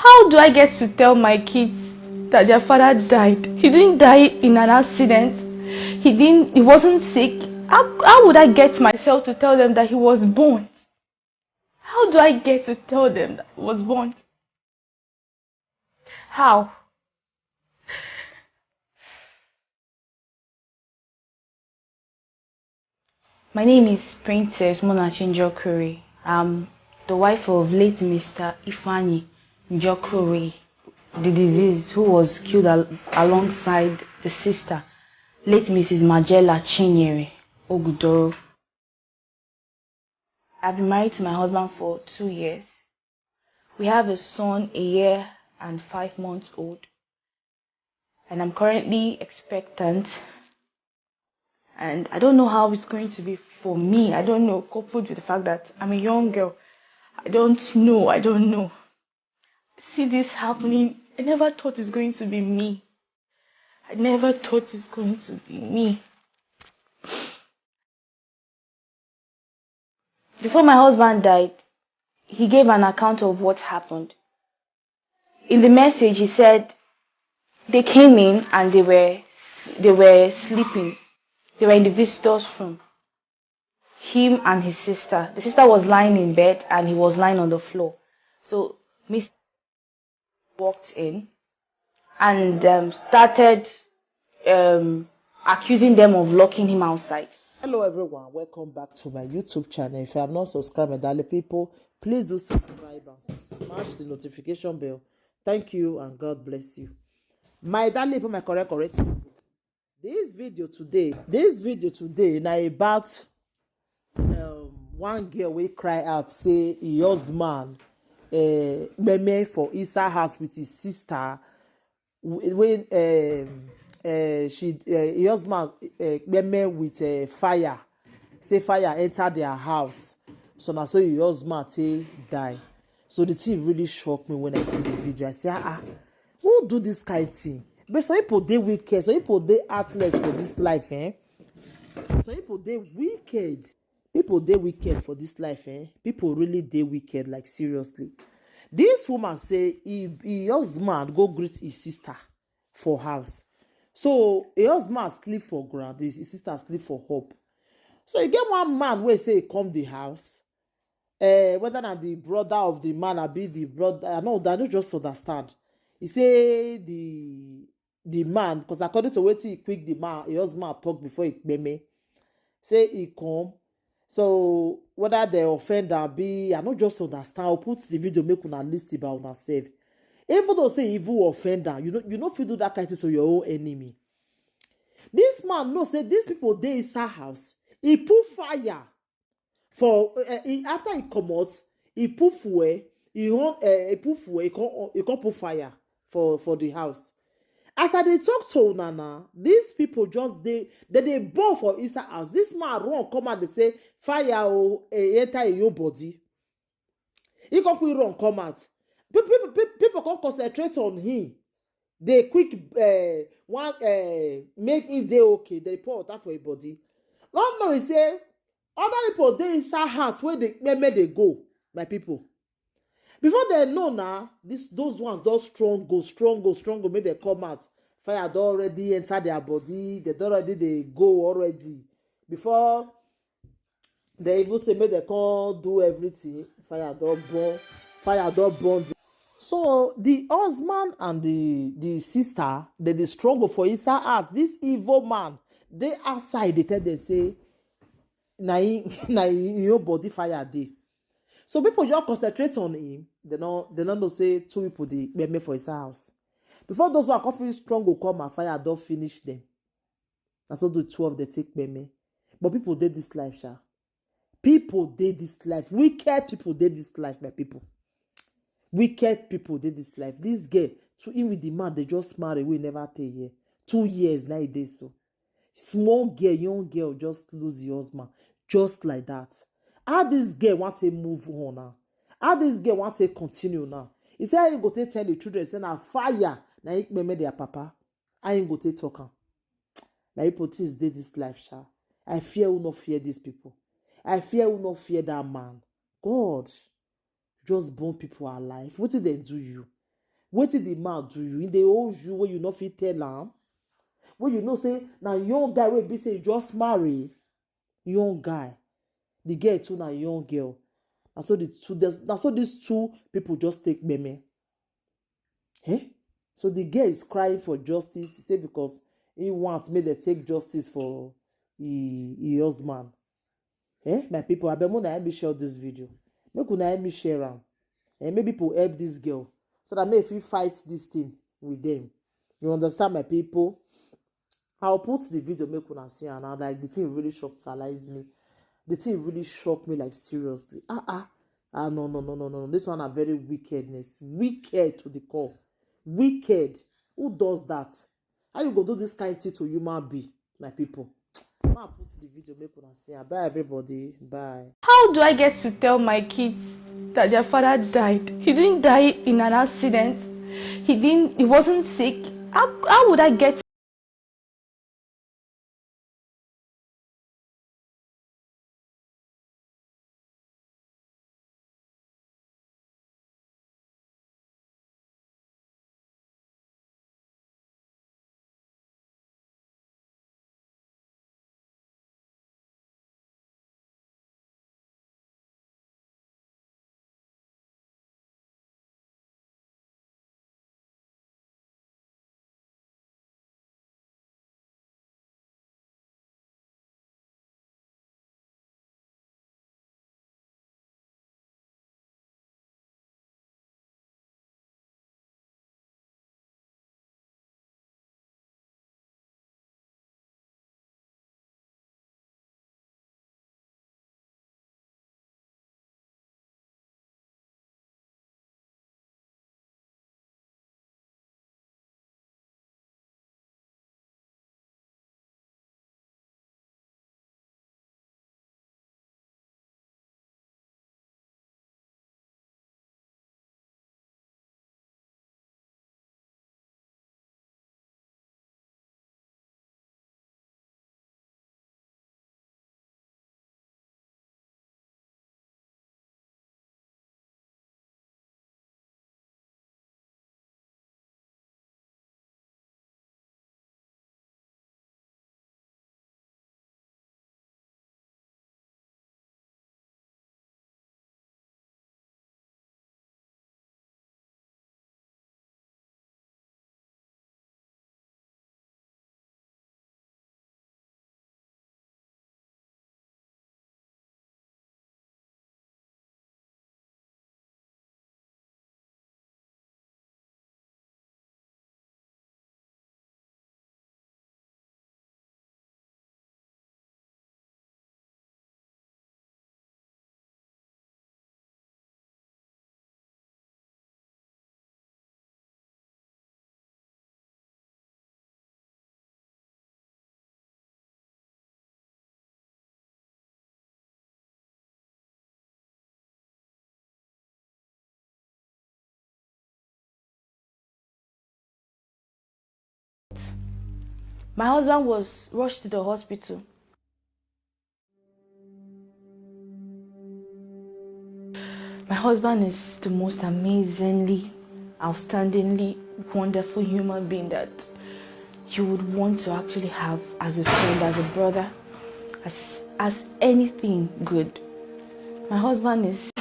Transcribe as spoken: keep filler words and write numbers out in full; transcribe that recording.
How do I get to tell my kids that their father died? He didn't die in an accident. He didn't he wasn't sick. How, how would I get myself to tell them that he was born? How do I get to tell them that he was born? How? My name is Princess Munachi Njokuri. I'm the wife of late Mister Ifani Njokuri, the deceased, who was killed al- alongside the sister, late Missus Majella Chinyere Ogudoro. I've been married to my husband for two years. We have a son, a year and five months old, and I'm currently expectant. And I don't know how it's going to be for me. I don't know, coupled with the fact that I'm a young girl. I don't know. I don't know. See this happening. I never thought it's going to be me. I never thought it's going to be me. Before my husband died, he gave an account of what happened. In the message, he said they came in and they were they were sleeping. They were in the visitor's room. Him and his sister. The sister was lying in bed and he was lying on the floor. So Miss walked in and um, started um, accusing them of locking him outside. Hello, everyone. Welcome back to my YouTube channel. If you have not subscribed, my darling people, please do subscribe and smash the notification bell. Thank you and God bless you. My darling people, my correct, correct people. This video today, this video today, now about um, one girl will cry out, say, her husband, uh, meme for inside house with his sister, when um, uh, she uh, her husband uh, gbeme with uh, fire, say fire enter their house. So now so her husband take die. So the thing really shocked me when I see the video. I say, ah, ah, who do this kind thing? But some people they wicked, some people they heartless for this life, eh? Some people they wicked. People they wicked for this life, eh? People really they wicked, like, seriously. This woman say he, he husband go greet his sister for house. So his husband sleep for ground, his, his sister sleep for up. So you get one man where say he come the house. Uh, whether na the brother of the man, I be the brother. I know that I don't just understand. He say the the man, because according to what he quick the man, his husband talk before he pay me. Say he come. So whether the offender be, I no just understand. I'll put the video make una list about una self. Even though say evil offender, you know you know if you do that kind of thing to your own enemy. This man know say these people they inside house. He put fire for uh, he, after he come out, he put fuel. He on uh, he put fuel. He come he come put fire for for the house. As I dey talk to una now, these people just they they they burn for inside house. This man run come out. They say fire oh eh, enter in your body. He come quick run come out. People people people come concentrate on him. They quick uh, one uh, make him dey okay. They pour water for him body. No no he say other people dey inside house where they where make they go, my people. Before they know now, this those ones don strong go strong go strong go make them come out. Fire don already enter their body. They don already dey go already. Before they even say make they come do everything, fire don burn. Fire don burn. So the husband and the the sister they dey struggle for inside house. This evil man dey outside dey tell them say na him na him own body fire dey. So people just concentrate on him. They no they no know say two people dey kpeme for his house. Before those one come finish struggle come and fire don finish them. Na so the two of them take kpeme. But people dey this life sha. People dey this life. Wicked people dey this life, my people. Wicked people dey this life. This girl, to him with the man, they just marry. We never tey here. Two years now e dey so. Small girl, young girl, just lose the husband, just like that. How this girl want to move on now? How this girl want to continue now? He said he go take tell the children say na fire na him kpeme their papa. How him go take talk am? Na hypocrites dey this life sha. I fear who no fear these people. I fear who no fear that man. God just burn people alive. Wetin dem do you? Wetin the man do you? He dey owe you wey you no fit tell am? Wey you know say na young guy wey be say you just marry? Young guy. The girl too na young girl. Na so the two, there's- na so these two people just take meme. Eh? So the girl is crying for justice, say because he wants make dem take justice for his, his husband. Eh? My people, abeg, make una help me share this video. Make una help me share am. Eh? Make people help this girl so that make fit fight this thing with them. You understand, my people? I'll put the video, make una see, and I like the thing really shocked me. The thing really shocked me, like, seriously. Ah, ah. Ah, no, no, no, no, no, no. This one are very wickedness. Wicked to the core. Wicked. Who does that? How you go do this kind thing to human being, my people? Ma put the video, make una see. Bye, everybody. Bye. How do I get to tell my kids that their father died? He didn't die in an accident. He didn't. He wasn't sick. How, how would I get My husband was rushed to the hospital. My husband is the most amazingly, outstandingly wonderful human being that you would want to actually have as a friend, as a brother, as as anything good. My husband is